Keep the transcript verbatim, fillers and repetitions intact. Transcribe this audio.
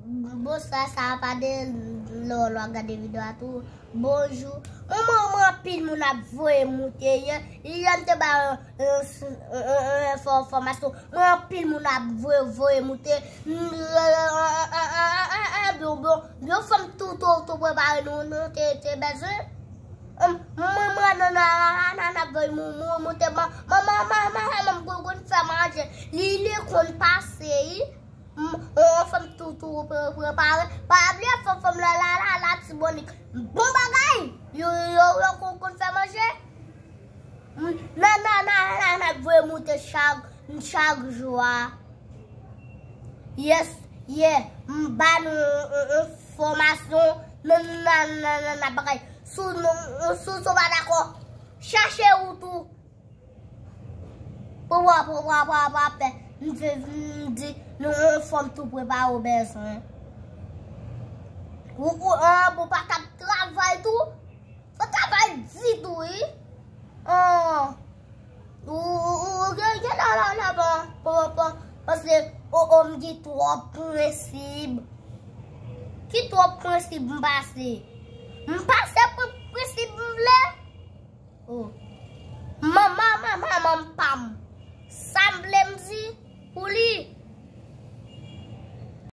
Bonswa, sa va pa de lè w lè w ap gade videyo a tou. Bonjou. Mwen, mwen, mwen, anpil moun ap voye moute. Yè, yè m te ba yon, yon, yon, yon enfò-, enfòmasyon. Mwen, anpil moun ap voye, voye moute. Bon, bon, bon, fanm tou, tou, tou prepare nou, nou te, te bezwen. Mwen, mwen, nan, nan, nan, nan, nan, voye mou-, mou-, moute, mwen, mwen, mwen, mwen, mwen, mwen, konn, konn fè manje. Li, li konn pase, wi. M, on fanm tou, tou pre-, prepare. Pa bliye fanm, fanm la, la, la, la, Tibonit. Bon bagay! Yo, yo, yo, konn, konn fè manje. M, nan, nan, nan, nan, nan, voye moute chak, chak jou a. Yes, yeah. M ba nou, on, on, on fòmasyon. Nan, nan, nan, nan, nan, bagay. Si w, nou, si w, si w pa dakò, chache ou tou. Pou w, pou w, pou w, pou w, pou w pè. M di, m di, nou, yon fanm tou prepare w bezwen. Ou, ou, an, pou pa t ap travay tou. Pa travay ditou, wi. An. Ou, ou, ou, ou gen, gen la, la, la, bon, bon, bon. Paske, o, o, m gen twòp prensip. Ki twòp prensip m pase? M pase pre-, prensip m vle? Oh. Manman, manman, manman pa m. Sa m vle m di pou li,